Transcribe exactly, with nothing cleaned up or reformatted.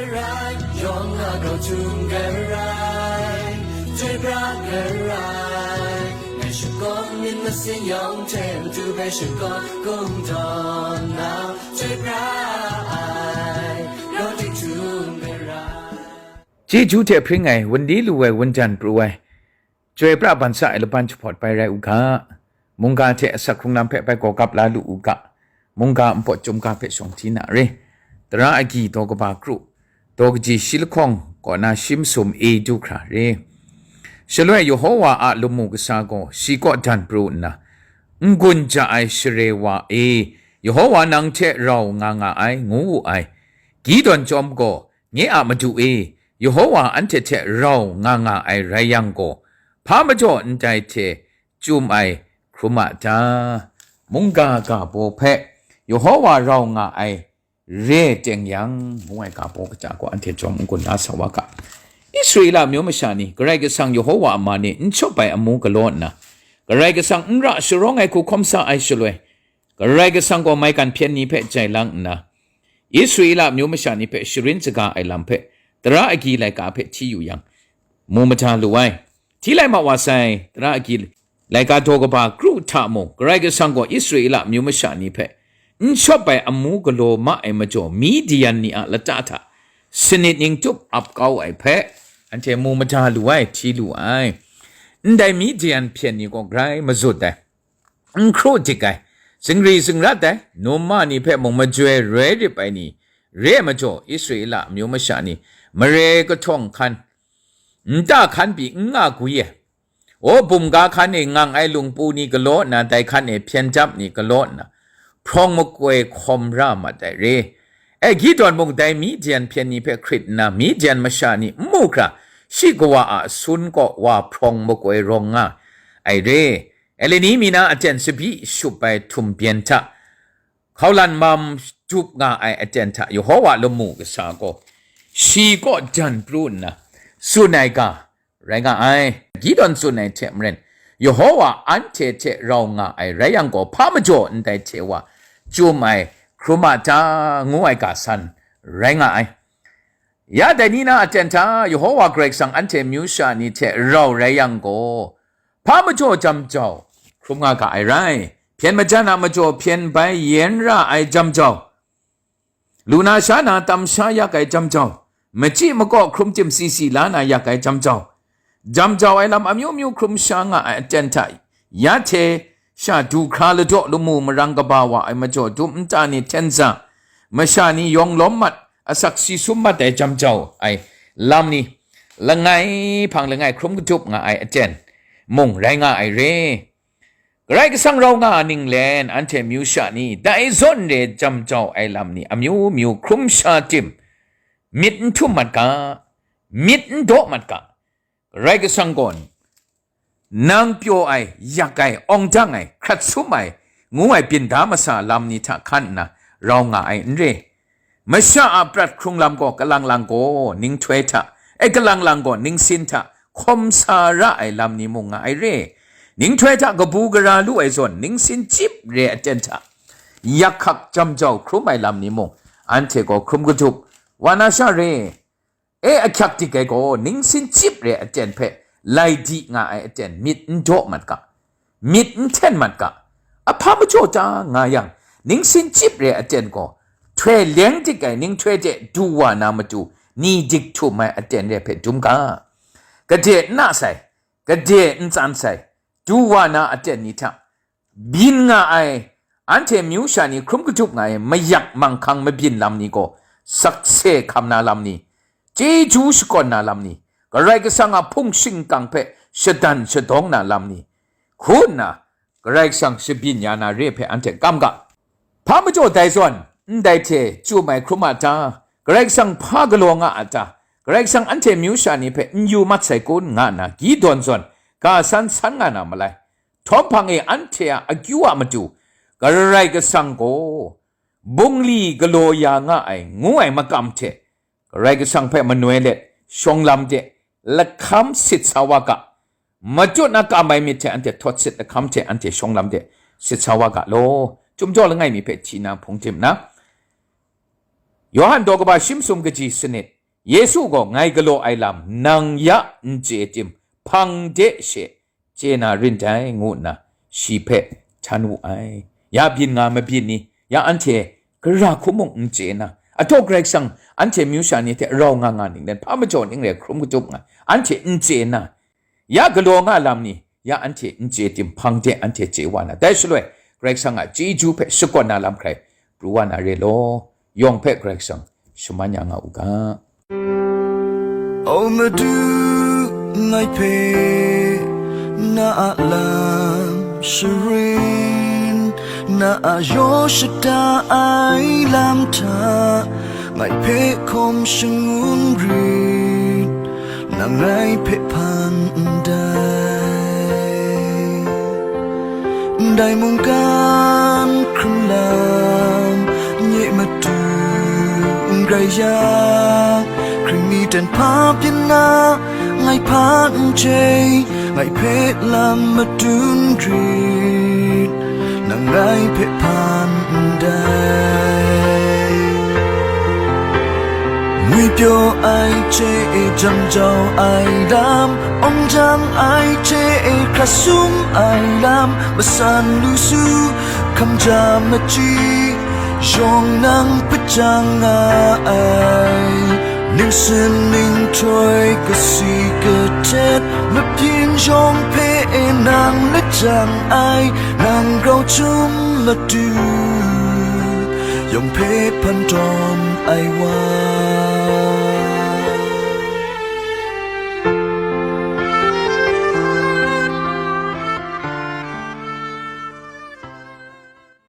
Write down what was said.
Rai, yawng a grau htum garai, chyoi pra garai, ngai shakawn myit masin yawng hte matu hpe shakawn kungdawn na, chyoi pra ai, grau htum garai. Chyeju hte hpring ai, wunli lu ai, wundan pru ai, Chyoi pra ban sa ai laban jahpawt bai rai u ga, mungga hte asak hkrung lam hpe bai gawgap la lu u ga, mungga npawt chyum ga hpe shawng hti na re. Tara agyi daw kaba kru, daw kaji shi lahkawng kaw na shi masum e du hkra re. Shaloi Yehowa a lamu kasa gaw shi kaw dan pru nna, n-gun ja ai share wa e, Yehowa nang hte rau nga nga ai, ngu wu ai. Gideon chyawm gaw, Nye a Madu e, Yehowa anhte hte rau nga nga ai rai yang gaw, hpa majaw ndai hte chyum ai hkrum a ta? Mungga ga baw hpe Yehowa rau nga ai re teng yang, ngu ai ga baw kaja gaw anhte jawm n-gun la sa wa ga. Israela amyu masha ni Karai Kasang Yehowa a man e n shawp ai amu galaw nna, Karai Kasang n ra sharawng ai hku hkawm sa ai shaloi, Karai Kasang gaw maigan hpyen ni hpe jai lang nna, Israela amyu masha ni hpe sharin saga ai lam hpe tara agyi laika hpe hti yu yang, mu mada lu ai. Hti lai ma wa sai, tara agyi laika daw kaba kru hta mung, Karai Kasang gaw Israela amyu masha ni hpe n shawp ai amu galaw ma ai majaw, Midian ni a lata hta sanit ning tup ap kau ai hpe, anhte mu mada lu ai, hti lu ai. Ndai Midian hpyen ni gaw grai mazut ai. N hkru dik ai, zingri zingrat ai, num ma ni hpe mung majoi roi rip ai ni re ai majaw, Israela amyu masha ni mare kahtawng hkan, nta hkan pyi n nga gwi ai. O, bumga hkan e ngang ai lungpu ni galaw nna, dai hkan e hpyen dap ni galaw nna, hprawng makoi hkawm ra mat ai re. E, Gideon mung dai Midian hpyen ni hpe hkrit nna, Midian masha ni n mu hkra, shi kawa a sun kaw wa hprawng makoi rawng nga ai re. Eleni mi na aten tsabyi shup ai htum byen hta, hkaulan mam dup nga ai aten hta Yehowa lamu kasa gaw shi kaw dan pru nna tsun ai ga rai nga ai. Gideon tsun ai hte maren, Yehowa anhte hte rau nga ai rai yang gaw, hpa majaw ndai hte wa chyum ai hkrum a ta, ngu ai ga san rai nga ai. Ya dai ni na aten hta Yehowa Karai Kasang anhte myu sha ni hte rau rai yang gaw, hpa majaw jam jau hkrum nga ga ai rai. Hpyen majan a majaw hpyen bai yen ra ai jam jau, lu na sha na tam sha yak ai jam jau, machyi makaw hkrum tim si si la na yak ai jam jau, jam jau ai lam amyu myu hkrum sha nga ai aten hta, ya hte sha du hkra ladaw lamu marang kaba wa ai majaw dum nta ni hten za, masha ni yawng lawm mat, asak si sum mat ai jam jau ai lam ni, langai hpang langai hkrum kadup nga ai aten mung rai nga ai re. Karai Kasang rau nga a ninglen anhte myu sha ni, dai zawn re jam jau ai lam ni amyu myu hkrum sha tim, myit n htum mat ga, myit n daw mat ga. Karai Kasang gaw nang pyaw ai, yak ai, awng dang ai, hkrat sum ai, ngu ai byin da masa lam ni hta hkan nna rau nga ai n re. Masha a prat hkrung lam gaw kalang lang gaw ninghtoi hta, e, kalang lang gaw ningsin hta hkawm sa ra ai lam ni mung nga ai re. Ninghtoi hta kabu gara lu ai zawn, ningsin chyip re aten hta, yak hkak jam jau hkrum ai lam ni mung, anhte gaw hkrum kadup wa na sha re. E, ahkyak dik ai gaw, ningsin chyip re aten hpe lai di nga ai aten myit n daw mat ga, myit n hten mat ga. Ahpa majaw ta nga yang, ningsin chyip re aten gaw, htoi leng dik ai ninghtoi de du wa na matu, ni dik htum ai aten re hpe dum ga. Gade n na sai, gade n tsan sai, du wa na aten ni hta, byin nga ai, anhte myu sha ni hkrum kadup nga ai mayak manghkang mabyin lam ni gaw, sakse hkam na lam ni, chyeju shakawn na lam ni, Karai Kasang a hpung shingkang hpe shadan shadawng na lam ni, hku nna Karai Kasang shabyin ya na re hpe anhte kam ga. Hpa majaw dai zawn, ndai hte chyu mai hkrum a ta? Karai Kasang hpa galaw nga a ta? Karai Kasang anhte myu sha ni hpe n yu mat sai kun, nga nna Gideon zawn ga san san nga na malai. Htawm hpang e anhte a akyu a matu, Karai Kasang gaw bungli galaw ya nga ai, ngu ai makam hte, Karai Kasang hpe manoi let, shawng lam de, lahkam sit sa wa ga, matut na kam ai myit hte anhte htawt sit, lahkam hte anhte shawng lam de, sit sa wa ga law. Chyum jaw langai mi hpe hti na hpung tim na, Yawhan daw kaba shi masum kaji sanit, Yesu gaw ngai galaw ai lam nang ya n chye tim, hpang de she chye na rin dai, ngu nna shi hpe htan wu ai. Ya byin nga mabyin ni, ya anhte gara hkum mung n chye na, ataw Karai Kasang anhte myu sha ni hte rau nga nga ning len, hpa majaw ning rai hkrum katup nga, anhte n chye na, ya galaw nga lam ni, ya anhte n chye tim, hpang de anhte chye wa na, dai shaloi Karai Kasang a chyeju hpe shakawn na lam hkrai pru wa na re law, yawng hpe Karai Kasang shaman ya nga u ga. O Madu, ngai hpe na a lam sharin, na a yaw shada ai lam hta, ngai hpe hkawm shangun rit, nang ngai hpe hpan ndai. Ndai mungkan hkrun lam nye matu n grai yang, hkring mi ten hpa byin na, ngai hpa n chye, ngai hpe lam madun rit, nang ngai hpe hpan ndai. Ngwipyaw ai hte e, jam jau ai lam, awng jang ai hte e, hkra sum ai lam, masan lu su, hkam ja machyi, yawng nang hpajang nga ai. Ningsin ninghtoi, kasi kahtet, mabyin yawng hpe e nang lajang ai, nang grau htum matu, yawng hpe hpan tawn ai wa.